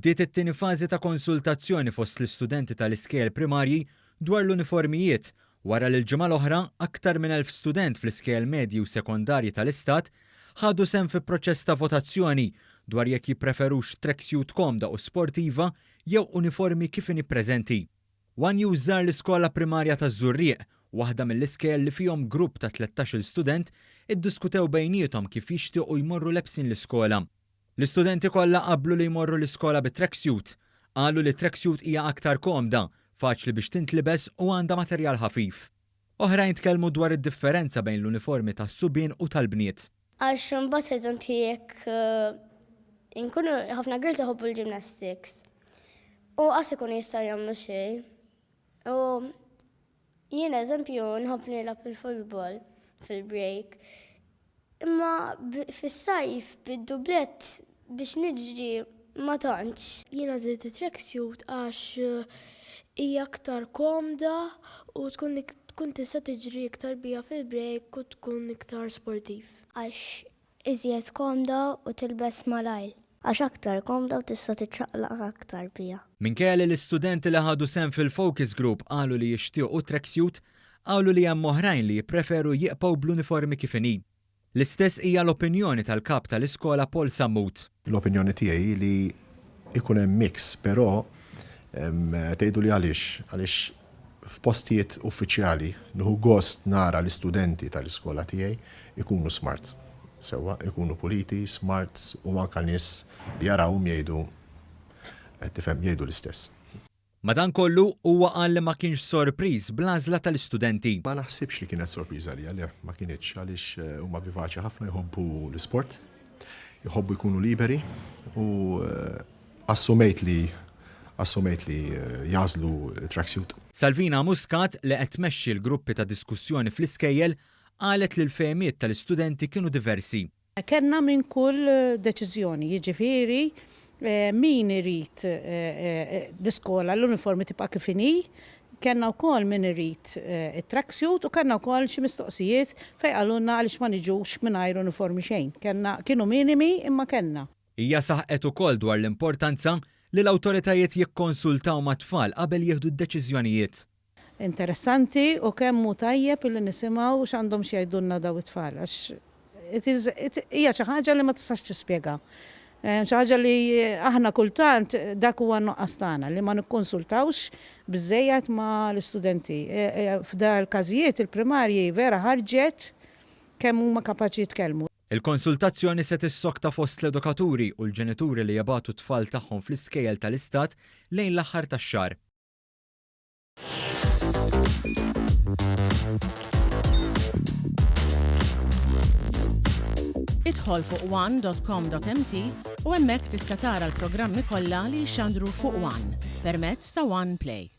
Bdiet it-tieni fażi ta' konsultazzjoni fost l-istudenti tal-iskejjel primarji dwar l-uniformijiet wara li l-ġimgħa l-oħra aktar minn 1,000 student fl-iskejjel medji u sekondarji tal-Istat ħadu sehem fi proċess ta' votazzjoni dwar jekk jippreferux tracksuit komda u sportiva jew uniformi kif inhi preżenti. One News żar l-iskola primarja taż-Żurrieq, waħda mill-iskejjel li fihom grupp ta' tlettax-il student iddiskutew bejniethom kif jixtiequ jmorru lebsin l-iskola. L-istudenti kollha qablu li jmorru l-iskola bi tracksuit. Qalu li tracksuit hija aktar komda, faċli biex tintlibes u għandha materjal ħafif. Oħrajn tkellmu dwar id-differenza bejn l-uniformi tas-subien u tal-bniet. Għax imbagħad eżempju jekk inkunu ħafna girls iħobbu l-gymnastics u qas ikunu jistgħu jagħmlu xejn. U jien eżempju nħobb nilgħab il-futbol fil-break. Imma fis-sajf bid-dublett biex niġri ma tantx. Jien għażilt it-tracksuit għax hija aktar komda u tkun tkun tista' tiġri iktar biha fil-break u tkun iktar sportiv. Għax iżjed komda u tilbes malajr. Għax aktar komda u tista' tiċċaqlaq aktar biha. Minkejja li l-istudenti li ħadu sehem fil-focus group qalu li jixtiequ tracksuit, qalu li hemm oħrajn li jippreferu jibqgħu bl-uniformi kif inhi. L-istess hija l-opinjoni tal-Kap tal-Iskola Paul Sammut. L-opinjoni tiegħi hi li jkun hemm mix, però tgħiduli għaliex? Għaliex f'postijiet uffiċjali nieħu gost nara l-istudenti tal-iskola tiegħi jkunu smart. Sewwa, ikunu puliti, smart u anke nies li jarawhom jgħidu qed tifhem jgħidu l-istess. Madankollu, huwa qal li ma kienx sorpriż bl-għażla tal-istudenti. Ma naħsibx li kienet sorpriża għalija, le, ma kinitx, għaliex huma vivaċi ħafna, jħobbu l-isport, jħobbu jkunu liberi u assumejt li assumejt li jagħżlu tracksuit. Salvina Muscat, li qed tmexxi l-gruppi ta' diskussjoni fl-iskejjel, qalet li l-fehmiet tal-istudenti kienu diversi. Kellna minn kull deċiżjoni, jiġifieri min irid l-iskola l-uniformi tibqa' kif inhi, kellna wkoll min irid it-tracksuit u kellna wkoll xi mistoqsijiet fejn qalulna għaliex ma niġux mingħajr uniformi xejn. Kellna, kienu minimi imma kellna. Hija saħqet ukoll dwar l-importanza li l-awtoritajiet jikkonsultaw mat-tfal qabel jieħdu d-deċiżjonijiet. Interessanti u kemm hu tajjeb illi nisimgħu x'għandhom x'jgħidulna dawn it-tfal għax it is it hija xi ħaġa li ma tistax tispjega. Xi ħaġa li aħna kultant dak huwa n-nuqqas tagħna li ma nikkonsultawx biżżejjed ma' l-istudenti. F'dal-każijiet il-primarji vera ħarġet kemm huma kapaċi jitkellmu. Il-konsultazzjoni se tissokta fost l-edukaturi u l-ġenituri li jibagħtu t-tfal tagħhom fl-iskejjel tal-Istat lejn l-aħħar tax-xahar. Idħol fuq one.com.mt u hemmhekk tista' tara l-programmi kollha li jixxandru fuq One permezz ta' One Play.